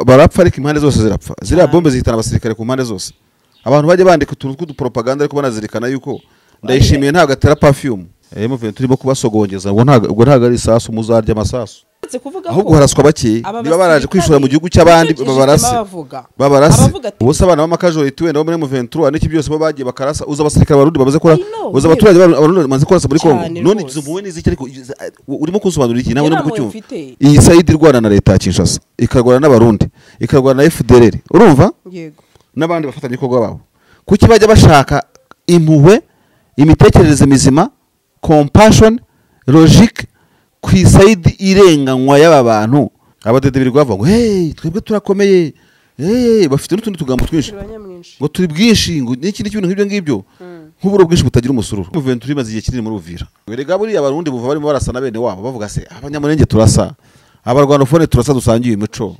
Barapfa ariko impande zose zirapfa. Ziriya bombe zihitana abasirikare ku mpande zose. Abantu bajya bandika utuntu tw'udupropaganda ariko banazirikana yuko Ndayishimiye ntabwo atera perfume. M23 turimo kubasogongeza ngo ntabwo ari isasu, muzarya amasasu. Ahubwo haraswa bake niba baraje kwishura mu gihugu cy'abandi babarase. Ubusa abana b'amakajoriti wenda bo muri M23 n'iki byose bo bagiye bakarasa, uza abasirikare barundi bamaze kora, uza abaturage barundi bamaze kurasa muri Kongo. None izo mpuwe n'iziki ariko urimo kunsobanurira iki nawe urimo kucyumva? Iyi side irwana na leta ya Kinshasa, ikarwana n'abarundi, ikarwana na FDLR, urumva? Yego. N'abandi bafatanyabikorwa babo. Kuki bajya bashaka impuhwe, imitekerereze mizima, compassion, logique ku iside irenganywa y'aba bantu? Abadedebirirwa bavuga ngo hey, twebwe turakomeye, hey, bafite n'utundi tugambo twinshi ngo turi bwinshi ngo n'iki n'iki nk'ibyo ngibyo, nk'uburo bwinshi butagira umusururu. M23 imaze igihe kinini muri Uvira. Erega buriya abarundi buva barimo barasa na bene wabo bavuga se abanyamurenge turasa, abarwanofone turasa, dusangiye imico.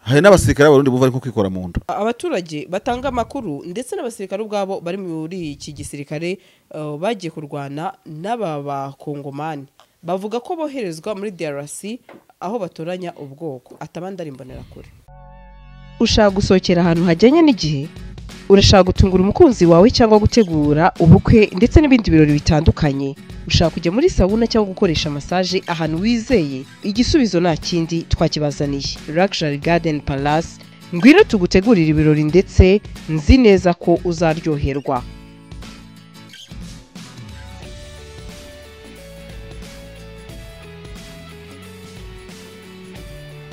Hari n'abasirikare b'abarundi buva ariko kwikora mu nda. Abaturage batanga amakuru ndetse n'abasirikare ubwabo bari muri iki gisirikare bagiye kurwana n'aba bakongomani bavuga ko boherezwa muri DRC aho batoranya ubwoko atabandi ari imbonera kure. Ushaka gusohokera ahantu hajyanye n'igihe, urashaka gutungura umukunzi wawe cyangwa gutegura ubukwe ndetse n'ibindi birori bitandukanye, ushaka kujya muri sauna cyangwa gukoresha massage ahantu wizeye, igisubizo nta kindi twakibazaniye. Luxury Garden Palace, ngwino tugutegurira ibirori ndetse nzi neza ko uzaryoherwa.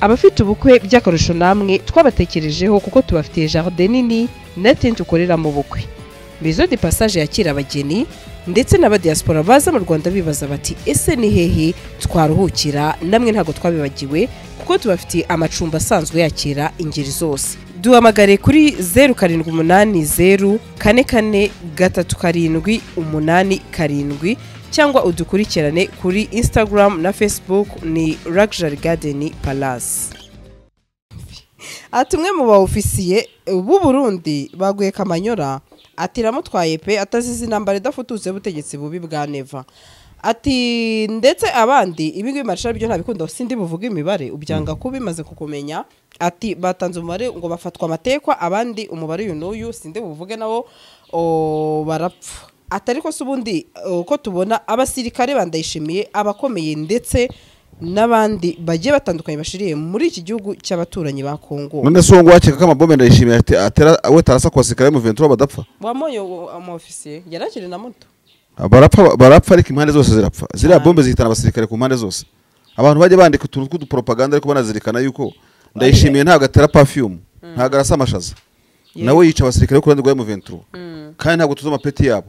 Abafite ubukwe by'akarusho namwe twabatekerejeho kuko tubafitiye jardin nini na tente ukorera mu bukwe. Maison de passage yakira abageni ndetse n'abadiaspora baza mu Rwanda bibaza bati ese ni hehe twaruhukira? Namwe ntago twabibagiwe kuko tubafitiye amacumbi asanzwe yakira ingeri zose. Duhamagare kuri 0780 44 37 87 cyangwa udukurikirane kuri Instagram na Facebook ni Luxury Garden Palace. Atumwe mu ba ofisiye b'u Burundi baguye Kamanyora ati ramutwaye pe atazize intambara idafututse butegetsi bubi bwa Neva. Ati ndetse abandi ibingi bimarasha byo ntabikunda sindi buvuga imibare ubyanga kubimaze kukumenya. Ati batanze umubare ngo bafatwa amatekwa, abandi umubare uyu n'uyu sindi buvuge nawo barapfa. Atariko se ubundi uko tubona abasirikare bandayishimiye abakomeye ndetse n'abandi bagiye batandukanye bashiriye muri iki gihugu cy'abaturanyi ba Kongo. None se ngo wakeka ko amabombe Ndayishimiye atera we tarasa ku basirikare mu 23 badapfa? Wamoyo ama officier yarakiri na muto. Barapfa ariko impande zose zirapfa. Ziriya bombe zihitana abasirikare ku mpande zose. Abantu bajya bandika utuntu tw'udupropaganda ariko banazirikana yuko Ndayishimiye ntabwo atera perfume, ntabwo arasa amashaza. Nawe yica abasirikare ku ruhande rwa M23. Kandi ntabwo tuzi amapeti yabo.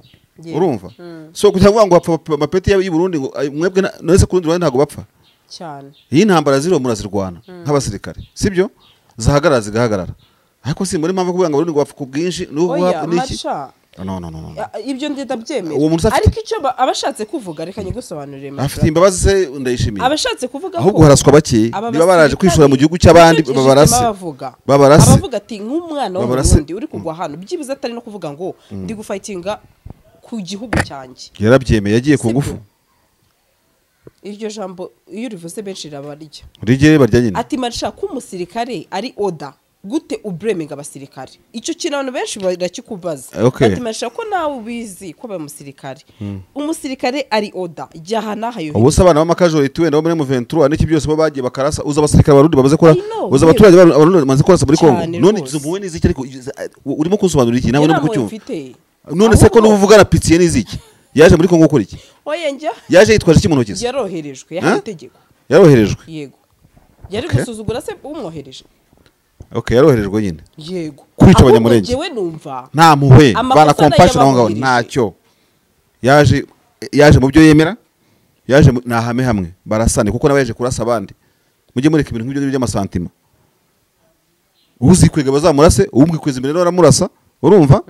Urumva? So kugira ngo bapfa amapeti yabo y'u Burundi ngo mwebwe none se ku rundi ruhande ntabwo bapfa. Cyane. Iyi ntambara ziro murazirwana nk'abasirikare. Sibyo? Zahagarara zigahagarara. Ariko si muri mpamvu kuvuga ngo Burundi ngo bapfa ku bwinshi n'ubu n'iki? No. Ibyo ndabyemera. Ariko icyo abashatse kuvuga reka nyigusobanurire. Afite imbabazi se Ndayishimiye. Abashatse kuvuga ko ahubwo haraswa bake niba baraje kwishura mu gihugu cy'abandi babarase. Abavuga ati nk'umwana w'Umurundi uri kugwa hano byibuze atari no kuvuga ngo ndi gufightinga ku gihugu cyanjye. Yarabyemeye yagiye ku ngufu. Iryo jambo iyo urivuze benshi rabarya. Rigere barya nyine. Ati marisha ko umusirikare ari order gute ubreminga abasirikare. Icyo kintu abantu benshi barakikubaza. Ati marisha ko nawe ubizi ko ba musirikare. Umusirikare ari order jyahana hayo. Ubusa abana b'amakajoriti wenda bo muri M23 n'iki byose bo bagiye bakarasa, uza abasirikare barundi bamaze kora, uza abaturage barundi bamaze kurasa muri Kongo. None izo mpuwe n'iziki ariko urimo kunsobanurira iki nawe urimo kucyumva? None se ko n'uvugana pitiye n'iziki? Yaje muri Kongo gukora iki? Oya njya. Yaje yitwaje iki mu ntoki? Yaroherejwe, yahawe itegeko. Yaroherejwe. Yego. Yari gusuzugura se umwohereje. Okay, yaroherejwe nyine. Yego. Kwica abanyamurenge. Jewe numva. Nta mpuhwe, bana compassion aho ngaho ntacyo. Yaje mu byo yemera, yaje nahame hamwe barasane kuko nawe yaje kurasa abandi. Mujye mureka ibintu nk'ibyo by'amasantima. Uzikwega bazamurase, umwikweza imbere n'aramurasa, urumva?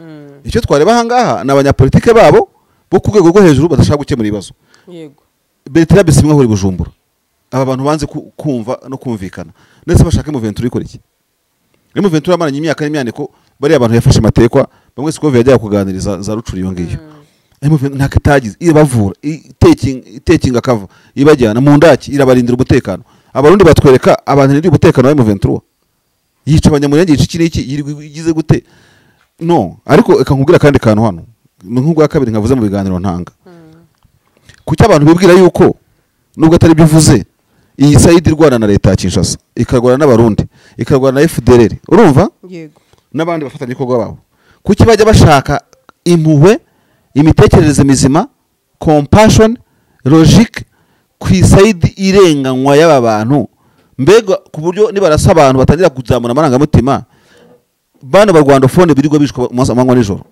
Icyo twareba aha ngaha ni abanyapolitike babo bo ku rwego rwo hejuru badashaka gukemura ibibazo. Yego. Bertrand Bisimwa ahora i Bujumbura. Aba bantu banze kumva no kumvikana. Ndetse bashaka M23 ikora iki? M23 amaranye imyaka n'imyaniko bari abantu yafashe amatekwa bamwe siko yajya kuganiriza za Rucuri iyo ngiyo. M23 ntakitagize ibavura itekinga kava ibajyana mu ndaki irabarindira umutekano. Abarundi batwereka abantu n'indi umutekano wa M23. Yica Abanyamulenge, yica iki n'iki, yirirwa igize gute? No, ariko reka nkubwire akandi kantu hano, ni nk'ubwa kabiri nkavuze mu biganiro ntanga. Kuki abantu bibwira yuko, nubwo atari byo uvuze, iyi side irwana na leta ya Kinshasa, ikarwana n'Abarundi, ikarwana na FDLR, urumva, Yego. n'abandi bafatanyabikorwa babo, kuki bajya bashaka impuhwe, imitekerereze mizima, compassion, logique ku i side irenganywa y'aba bantu? Mbega ku buryo nibarasa abantu batangira kuzamura amarangamutima? Bano barwandophone birirwa bishwa umunsi, amanywa nijoro,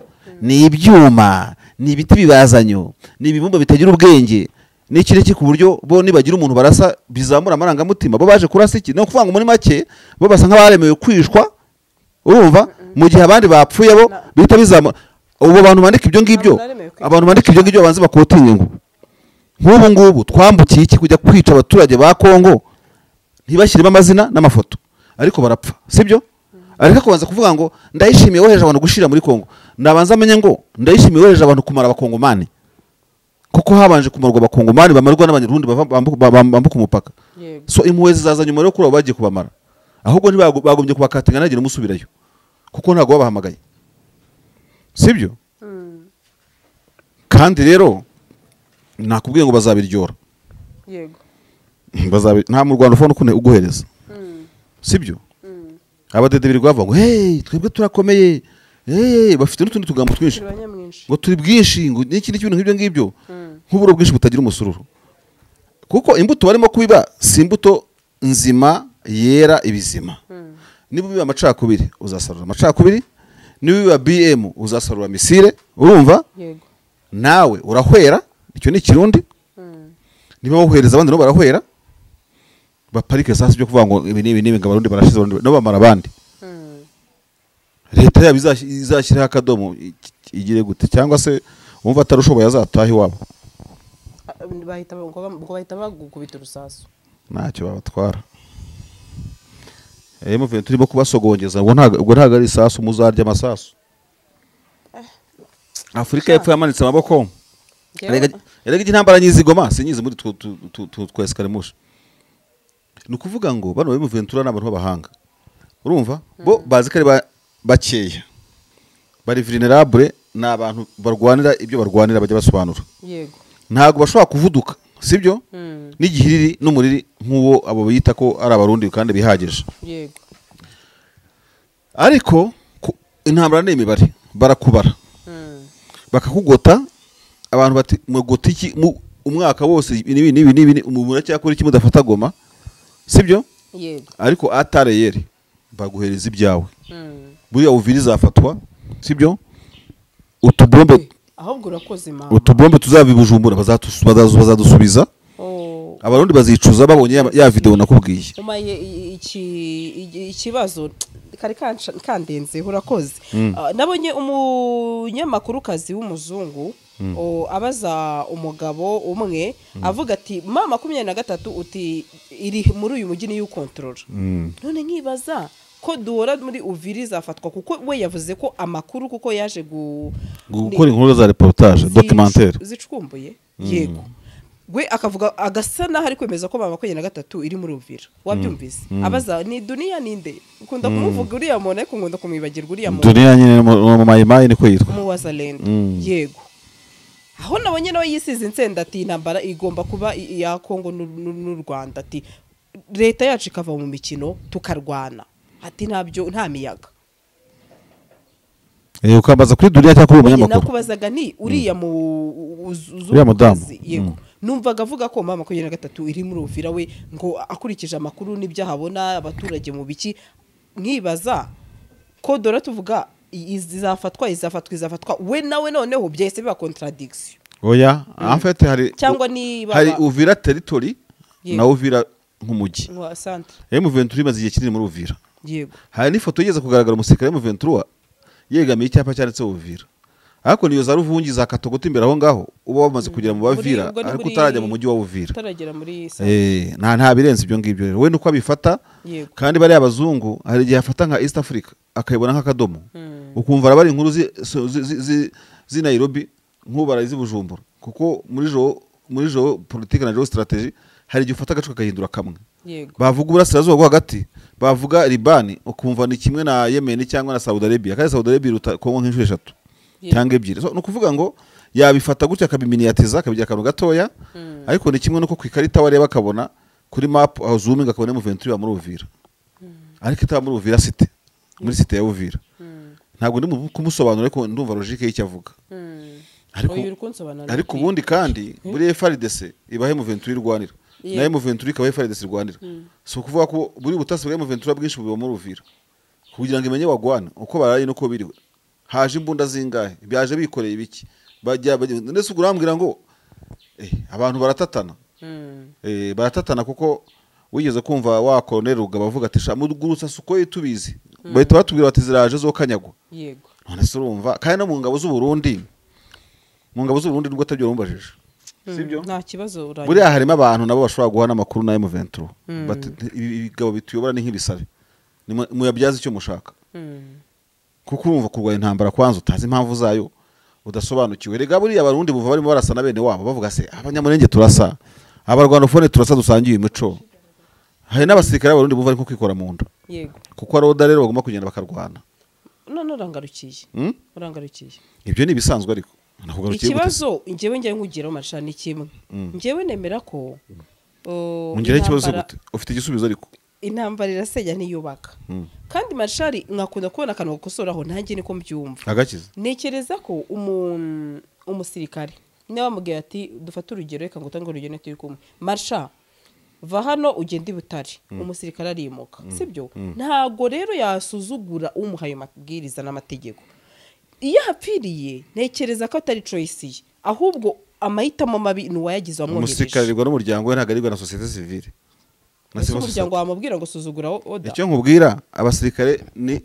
ni ibyuma, ni ibiti bibazanyo, ni ibibumba bitagira ubwenge, ni iki n'iki, ku buryo bo nibagira umuntu barasa bizamura amarangamutima? Bo baje kurasa iki? Ni ukuvuga ngo muri make bo basa nk'abaremewe kwishwa, urumva, mu gihe abandi bapfuye bo bihita bizamura. Ubu bantu bandika ibyo ngibyo, Ntabwo naremewe kwicwa. abantu bandika ibyo ngibyo babanze bakotinye ngo nk'ubu ngubu twambukiye iki kujya kwica abaturage ba Kongo, ntibashyiremo amazina n'amafoto, ariko barapfa, sibyo? Ariko kubanza kuvuga ngo Ndayishimiye wohereje abantu gushira muri Kongo, nabanza amenye ngo Ndayishimiye wohereje abantu kumara Abakongomani, kuko habanje kumarwa Abakongomani, bamarwa n'Abanyarundi bambuka umupaka. So impuhwe zizaza nyuma rero kuri abo bagiye kubamara. Ahubwo bagombye kubakatinga, ntagire umusubirayo, kuko ntabwo babahamagaye, sibyo? Kandi rero nakubwiye ngo bazabiryora. Nta mu Rwanda ufone ukuntu uguhereza, sibyo? Abadede birirwa bavuga ngo hey, twebwe turakomeye, hey, bafite n'utundi tugambo twinshi. Turi banyamwinshi. Ngo turi bwinshi, ngo n'iki n'iki, ibintu nk'ibyo ngibyo, nk'uburo bwinshi butagira umusururu, kuko imbuto barimo kubiba si imbuto nzima yera ibizima. Niba ubiba amacakubiri uzasarura amacakubiri, niba ubiba BM uzasarura missile, urumva? Yego. Nawe urahwera, icyo ni Ikirundi. Niba wohereza abandi nabo barahwera, baparike sasa byo kuvuga ngo ibi n'ibi n'ibi, ngo Abarundi barashize, Abarundi nabo bamara abandi. Leta yabo izashyiraho akadomo, igire gute? Cyangwa se wumva atarushoboye azataha iwabo. Ah, bahita ngo bahita bagukubita urusasu. Ntacyo babatwara. M23 turimo kubasogongeza, ubwo ntabwo ari isasu, muzarya amasasu. Afurika y'Epfo yamanitse amaboko. Erega intambara nyizigoma sinyizi muri twa escaramuche. Ni ukuvuga ngo bano ba M23 ni abantu b'abahanga, urumva, bo bazi ko ari bakeya, bari vulnerable, ni abantu barwanira ibyo barwanira, bajya basobanura. Ntabwo bashobora kuvuduka, sibyo, n'igihiriri n'umuriri nk'uwo abo bita ko ari Abarundi kandi bihagije. Ariko intambara ni imibare, barakubara, bakakugota. Abantu bati mugota iki umwaka wose, ibi n'ibi n'ibi n'ibi, umuntu muracyakora iki mudafata Goma, sibyo? Yego. Ariko atareyeri baguhereza ibyawe. Buriya Uvira izafatwa, sibyo? Utubombe Ahubwo urakoze, mama. utubombe tuzava i Bujumbura bazadusubiza. Oh. Abarundi bazicuza babonye ya video nakubwiye. Umaye ikibazo kari kandenze, urakoze. Ah, nabonye umunyamakurukazi w'umuzungu abaza umugabo umwe, avuga ati M23 uti iri muri uyu mujyi niyo ukontorora. None nkibaza ko duhora muri Uvira izafatwa, kuko we yavuze ko amakuru, kuko yaje gukora inkuru za reportage documentaire. Zicukumbuye, yego. We akavuga agasa naho ari kwemeza ko M23 iri muri Uvira. Wabyumvise abaza ni Duniya, ninde ukunda kumuvuga uriya muntu, ariko nkunda kumwibagirwa uriya muntu. Dunia nyine mu Mayimayi niko yitwa. Mu Wazalendo. Yego, aho nabonye nawe yisize insenda, ati intambara igomba kuba iya Kongo n'u Rwanda, ati leta yacu ikava mu mikino tukarwana, ati ntabyo, nta miyaga. Ukambaza kuri Dunia cyangwa kuri uwo munyamakuru? Nakubazaga ni uriya mu Uriya mudamu. Yego. Numvaga avuga ko M23 iri muri Uvira, we ngo akurikije amakuru n'ibyo ahabona abaturage mu biki. Nkibaza ko dore tuvuga izafatwa, izafatwa, izafatwa, we nawe noneho byahise biba contradiction. Oya, en fait hari Cyangwa niba hari Uvira territory na Uvira nk'umujyi. Nka centre. M23 imaze igihe kinini muri Uvira. Hari n'ifoto yigeze kugaragara umusirikare M23 yegamiye icyapa cyanditseho Uvira, ariko niyo za Ruvungi, za Katogota imbere aho ngaho uba wamaze kugera mu Bavira, Ubwo ni ariko utarajya mu mujyi wa Uvira. Utaragera muri centre. Nta birenze ibyo ngibyo rero, we nuko abifata. Kandi bariya abazungu hari igihe afata nka East Africa akayibona nk'akadomo, ukumva arabara inkuru z'i Nairobi nk'ubu barazi Bujumbura, kuko muri géopolitique na géostratégie hari igihe ufata agace kakahindura kamwe. Bavuga uburasirazuba bwo hagati Bavuga Libani ukumva ni kimwe na Yemen cyangwa na Saudi Arabia, kandi Saudi Arabia iruta Kongo nk'inshuro 3 cyangwa 2. So, ni ukuvuga ngo yabifata gutya akabiminiyatiza akabigira akantu gatoya, ariko ni kimwe nuko ku ikarita wareba akabona kuri map aho zooming akabona M23 muri Uvira, ariko itaba muri Uvira city, muri city ya Uvira. Ntabwo ndi kumusobanura ariko ndumva logique y'icyo avuga. Ariko ubundi kandi muri FARDC ibahe M23 irwanira, na M23 ikaba FARDC irwanira. So kuvuga ko buri butasi bwa M23 bwinshi buba muri Uvira kugira ngo imenye wagwana uko baraye nuko biriwe, haje imbunda zingahe, byaje bikoreye ibiki, bajya ndetse urambwira ngo abantu baratatana. Baratatana kuko wigeze kumva wa Colonel Rugaba avuga ati sha mugurutsa suko tubizi, bahita batubwira bati ziraje zo kanyagwa. Yego. None se urumva kandi no mu ngabo z'u Burundi, mu ngabo z'u Burundi nubwo atabyo rumbajije, sibyo? Nta kibazo urangiye. Buriya harimo abantu nabo bashobora guhana amakuru na M23, bati ibigabo bituyobora ni nk'ibisare, muyabyaza icyo mushaka. Kuko urumva kurwanya intambara kwanza utazi impamvu zayo, udasobanukiwe. Rega buriya abarundi buva barimo barasa na bene wabo bavuga se abanyamurenge turasa, abarwanofone turasa, dusangiye imico. Hari n'abasirikare b'abarundi buva ariko kwikora mu nda. Yego. Kuko aroda rero bagomba kugenda bakarwana. None urangarukiye. Urangarukiye. Ibyo ni ibisanzwe ariko. Nakugarukiye gute? Ikibazo njyewe njye nkugiraho Marshal ni kimwe. Njyewe nemera ko ungiraho ikibazo gute? Ufite igisubizo ariko. Intambara irasenya ntiyubaka. Kandi Marshal nkakunda kubona akantu gakosoraho nanjye niko mbyumva. Agakiza. Ntekereza ko umusirikare niba bamubwiye ati dufate urugero, reka ngo utange urugero turi kumwe. Marshal va hano ugende Butare, umusirikare arimuka, sibyo? Ntago rero yasuzugura umuhaye amabwiriza n'amategeko. Iyo hapfiriye ntekereza ko atari choice ye, ahubwo amahitamo mabi ni uwayagize wamwohereje. Umusirikare arirwa n'umuryango we, ntago arirwa na société civile. Na civil umuryango wamubwira ngo suzugura oda. Icyo nkubwira, abasirikare ni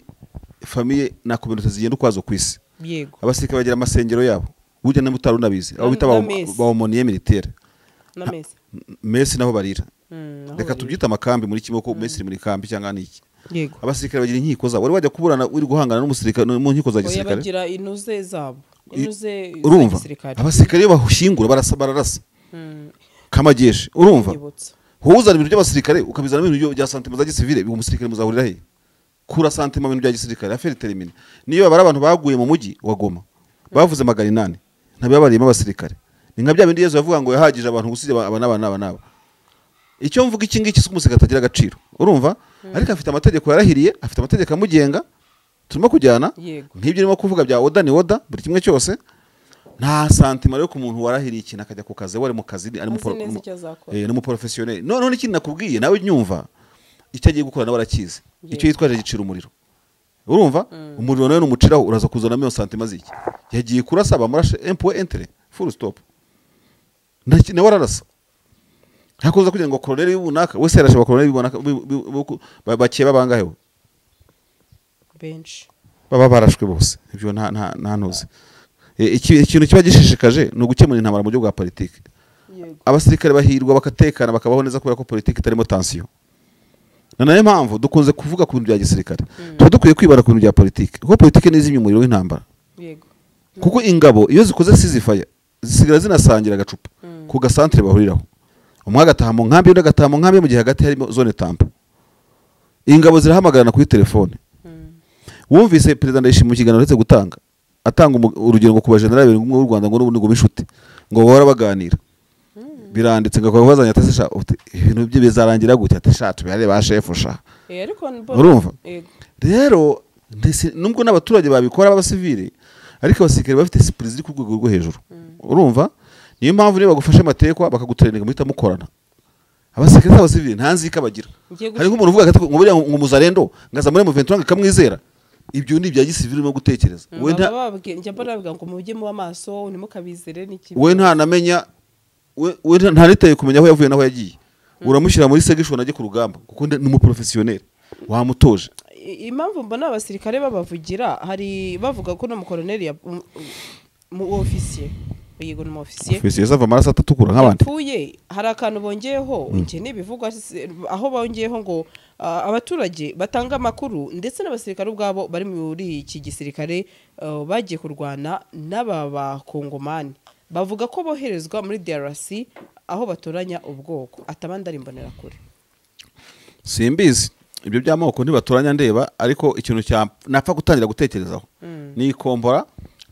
famille na communauté zigenda ukwazo kwisi. Yego. Abasirikare bagira amasengero yabo, burya n'umutaro unabizi, abo bita ba aumônier militaire na mesi. Mesi naho barira. Reka tubyita amakambi muri kimwe ko mesi muri kambi cyangwa niki. Yego. Abasirikare bagira inkiko zabo. Wari wajya kuburana uri guhangana n'umusirikare mu nkiko za gisirikare? Bagira inuze zabo. Inuze za gisirikare. Abasirikare bahushyingura barasa bararasa. Kamageshe, urumva? Huzana ibintu by'abasirikare ukabizana ibintu bya santima za gisivile, umusirikare muzahurira he? Kura santima ibintu bya gisirikare, affaire termine. Niyo babara abantu baguye mu mujyi wa Goma, bavuze 800, ntabibabariyemo abasirikare. Ni nka bya bindi Yesu yavuga ngo yahagije abantu gusize aba n'aba n'aba n'aba. Icyo mvuga iki ngiki umusirikare atagira agaciro, urumva? Ariko afite amategeko yarahiriye, afite amategeko amugenga, turimo kujyana. Nk'ibyo urimo kuvuga bya oda ni oda, buri kimwe cyose. Nta santima rero ku muntu warahiriye ikintu akajya ku kazi, wari mu kazi ari mu professionnel. None n'ikindi nakubwiye nawe nyumva, icyo agiye gukora nawe arakizi, icyo yitwaje gicira umuriro, urumva? Umuriro nawe numuciraho uraza kuzanamo iyo santima ziki. Yagiye kurasa bamurashe un point full stop, nawe ararasa. Hakuza kugira ngo colonel y'ubunaka wese yarashe ba colonel y'ubunaka bakeba bangahe benshi baba barashwe bose. Ibyo nta ntuzi. Ikintu kiba gishishikaje ni ugukemura intambara mu buryo bwa politiki. Abasirikare bahirwa bakatekana bakabaho neza kubera ko politiki itarimo tension. Na nayo mpamvu dukunze kuvuga ku bintu bya gisirikare, tuba dukwiye kwibara ku bintu bya politiki, kuko politiki ni izimya umuriro w'intambara. Yego. Kuko ingabo iyo zikoze ceasefire zisigara zinasangira agacupa ku gasantre bahuriraho, umwe agataha mu nkambi undi agataha mu nkambi, mu gihe hagati harimo zone tampo. Ingabo zirahamagarana kuri telefone. Wumvise Perezida Ndayishimiye mu kiganiro uretse gutanga atanga urugero ngo ku bajenerali babiri umwe w'u Rwanda ngo n'ubundi ngo b'inshuti ngo bahora baganira, biranditse ngo bakabazanya ati sha ibintu bye bizarangira gutya, ati sha tubare ba chef sha. Ariko urumva rero nubwo n'abaturage babikora b'abasivile, ariko abasirikare bafite discipline iri ku rwego rwo hejuru, urumva? Niyo mpamvu niba bagufashe amatekwa bakaguterenga muhita mukorana. Abasirikare n'abasivile nta nzika bagira. Hari nk'umuntu uvuga ati ngo buriya ngo muzarendo ngaza muri M23 ngakamwizera, ibyo ni ibya gisivile urimo gutekereza. We njya mbabwira ngo mujye muba maso ntimukabizere n'iki. We nta namenya, we nta kumenya aho yavuye naho yagiye. Uramushyira muri section ajye ku rugamba kuko ni umuprofessionnel wamutoje. Impamvu mbona abasirikare babavugira, hari bavuga ko no mu colonel ya mu officier, yego mu officier, officier zava amaraso atatukura nk'abandi yapfuye, hari akantu bongeyeho nge nibivugwa aho bongeyeho ngo abaturage batanga amakuru ndetse n'abasirikare ubwabo bari muri iki gisirikare bagiye kurwana n'aba bakongomani, bavuga ko boherezwa muri DRC aho batoranya ubwoko, atabandi ari imbonerakure. Simbizi. Ibyo by'amoko ntibatoranya ndeba, ariko ikintu cya napfa gutangira gutekerezaho ni ikombora,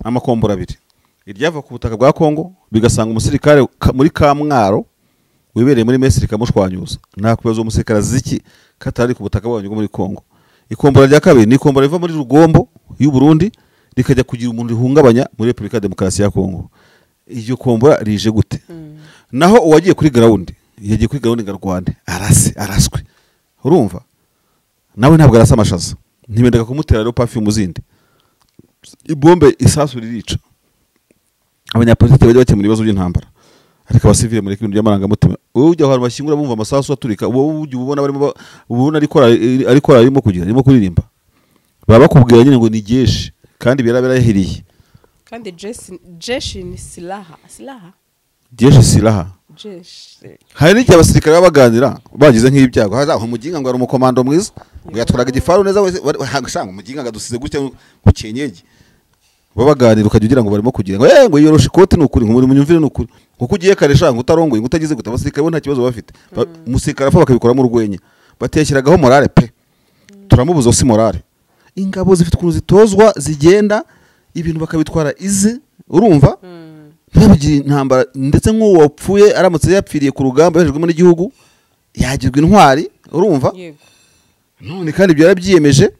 amakombora abiri, iryava ku butaka bwa Kongo bigasanga umusirikare muri Kamwaro wibereye muri Mesiri kamushwanyuza, nta kubaza uwo musirikare azi iki katari ku butaka bwanyu bwo muri Kongo. Ikombora rya kabiri ni ikombora riva muri Rugombo y'u Burundi rikajya kugira umuntu rihungabanya muri Repubulika ya Demokarasi ya Kongo. Iryo kombora rije gute? Naho uwagiye kuri ground, yagiye kuri ground ngo arwane, arase, araswe, urumva nawe ntabwo arasa amashaza, ntibendaga kumutera rero perfume zindi, ibombe isasu ririca. Abanyapolitiki bajya bakemura ibibazo by'intambara, ariko abasivile mureke ibintu by'amarangamutima. Wowe ujya ahantu bashyingura bumva amasasu aturika, wowe ujya ubona barimo ubona ariko arimo kugira, arimo kuririmba, baba bakubwira nyine ngo ni jeshi kandi birahiriye. Kandi jeshi ni silaha, silaha. Jeshi silaha. Jeshi. Hari n'igihe abasirikare baba baganira bagize nk'ibyago, haza aho umuginga ngo ari umukomando mwiza, ngo yatwaraga igifaru neza wese, shanga umuginga ngo adusize gutya ku cyenyegi. Baba baganira ukajya ugira ngo barimo kugira ngo ngo yoroshe ikoti, ni ukuri, ngo muri munyumvire, ni ukuri, kuko ugiye kare shanga utarongoye, ngo utagize gute. Abasirikare bo nta kibazo bafite. Umusirikare apfa bakabikoramo urwenya, bateshyiragaho morale pe, turamubuza si morale. Ingabo zifite ukuntu zitozwa, zigenda ibintu bakabitwara ize, urumva ntibabigire intambara. Ndetse nk'uwo wapfuye aramutse yapfiriye ku rugamba yoherejwemo n'igihugu yagirwa intwari, urumva. None kandi ibyo yarabyiyemeje.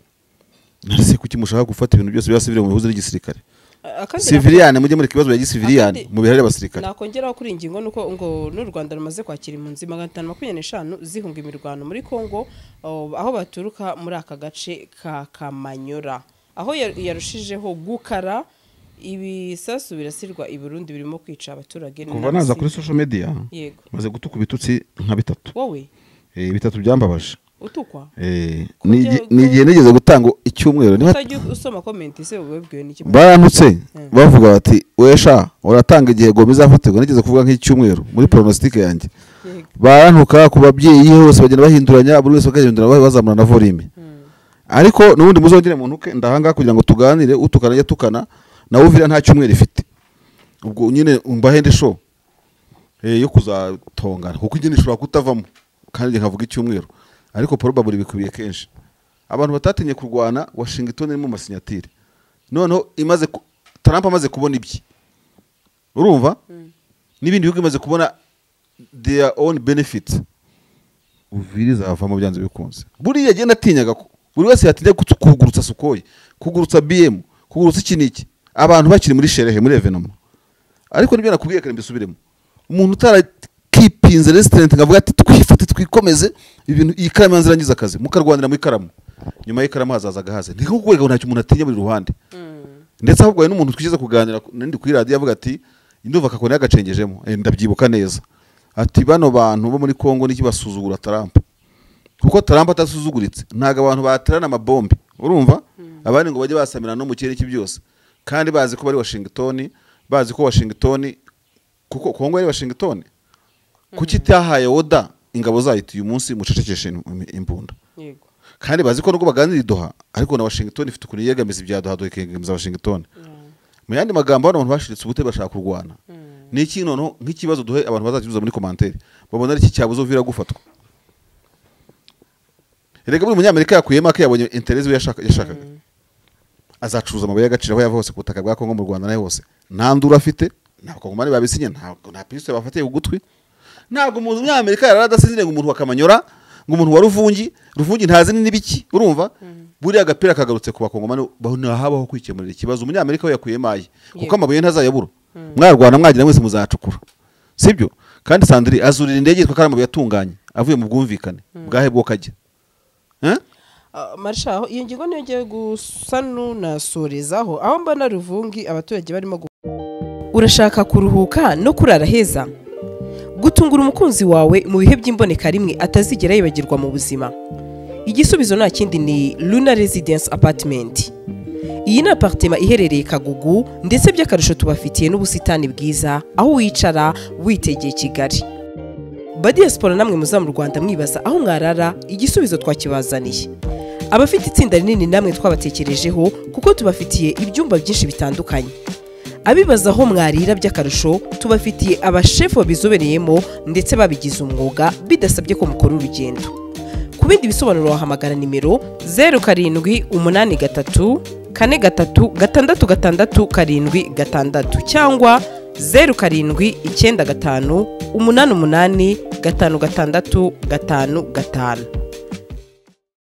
None kuki mushaka gufata ibintu byose bya civil mu bihuze n'igisirikare? Akandi Civilian mujye muri kibazo ya gisivilian mu bihe by'abasirikare. Nakongeraho kuri iyi ngingo nuko ngo n'u Rwanda rumaze kwakira impunzi 525 zihunga imirwano muri Kongo, aho baturuka muri aka gace ka Kamanyora, aho yarushijeho gukara. Ibisasu birasirwa i Burundi birimo kwica abaturage Kuva naza kuri social media maze gutuka ibitutsi nka bitatu. Wowe? Bitatu byambabaje. Utukwa? Ni igihe nigeze gutanga icyumweru niba utajya usoma comment se, ubibwiwe n'iki? Barantutse bavuga bati: "Wesha uratanga igihe goma izafatirwa." Nigeze kuvuga nk'icyumweru muri pronostic yanjye. Barantuka ku babyeyi hose, bagenda bahinduranya, buri wese bakahindura bazamura na volume. Ariko n'ubundi muzongere muntuke, ndahangaha kugira ngo tuganire. Utukana ajya tukana nawe. Uvira nta cyumweru ifite, ubwo nyine mbahende show yo kuzatongana, kuko nyine ishobora kutavamo kandi njye nkavuga icyumweru, ariko probably bikubiye kenshi. Abantu batatinye kurwana, Washington iri mu masinyatire noneho imaze Trump amaze kubona ibye, urumva n'ibindi bihugu bimaze kubona their own benefit, Uvira izavamo byanze bikunze. Buriya agenda atinyaga ko buri wese yatinya kugurutsa Sukhoi, kugurutsa BM, kugurutsa iki n'iki, abantu bakiri muri sherehe, muri événement. Ariko nibyo nakubwiye kare, mbisubiremo: umuntu utarakipinze restaurant ngo avuge ati twifate twikomeze ibintu, iyi karamu yanze irangiza akazi, mukarwanira mu ikaramu, nyuma y'ikaramu hazaza agahaze. Ni nko kuvuga ngo ntacyo umuntu atinya buri ruhande. Ndetse ahubwo hari n'umuntu twigeze kuganira nindi kuri radiyo avuga ati ndumva akakoni yagacengejemo. Ndabyibuka neza, ati bano bantu bo muri Kongo niki basuzugura Trump, kuko Trump atasuzuguritse ntabwo abantu baterana amabombe, urumva abandi ngo bajye basamira no mu kirere iki byose, kandi bazi ko bari Washington, bazi ko Washington, kuko Kongo yari Washington, kuki itahaye order ingabo zayo iti uyu munsi mucecekeshe imbunda? Kandi bazi ko nubwo baganira i Doha, ariko na Washington ifite ukuntu yegamiza ibya Doha, Doha ikegamiza Washington. Mu yandi magambo, hano abantu bashiritse ubute bashaka kurwana. Ni iki noneho nk'ikibazo duhe abantu bazakibuza muri commentaire, babona ari iki cyabuze Uvira gufatwa? Erega buri munyamerika yakuyemo ake, yabonye intérêt we yashakaga. Azacuruza amabuye y'agaciro aho yava hose ku butaka bwa Kongo, mu Rwanda naho hose nta nduru afite, nta bakongomani babisinye, nta piste bafatiye ku gutwi. Ntabwo umunyamerika yarara adasinziriye ngo umuntu wa Kamanyora, ngo umuntu wa Ruvungi, Ruvungi ntazi n'ibiki. Urumva buriya agapira kagarutse ku bakongomani, habaho kwikemurira ikibazo. Umunyamerika we yakuyemo aye, kuko amabuye ntazayabura. Mwarwana mwagira mwese muzacukura, sibyo? Kandi Sandri azurira indege yitwa ko ari amabuye atunganye avuye mu bwumvikane bwahe bwo kajya. Eh? Marsha, iyo ngingo niyo ngiye gusa nunasorezaho, aho mbona Ruvungi abaturage barimo. Urashaka kuruhuka no kurara heza, gutungura umukunzi wawe mu bihe by'imboneka rimwe atazigera yibagirwa mu buzima? Igisubizo nta kindi, ni Luna Residence Apartment. Iyi ni apartment iherereye Kagugu, ndetse by'akarusho tubafitiye n'ubusitani bwiza aho wicara witegeye Kigali. Ba diaspora namwe muza mu Rwanda mwibaza aho mwarara, igisubizo twakibazaniye. Abafite itsinda rinini namwe twabatekerejeho, kuko tubafitiye ibyumba byinshi bitandukanye. Abibaza aho mwarira, by'akarusho tubafitiye abashefu babizobereyemo ndetse babigize umwuga, bidasabye ko mukora urugendo. Ku bindi bisobanuro wahamagara nimero 0783 43 66 76 cyangwa 0795 88 56 55.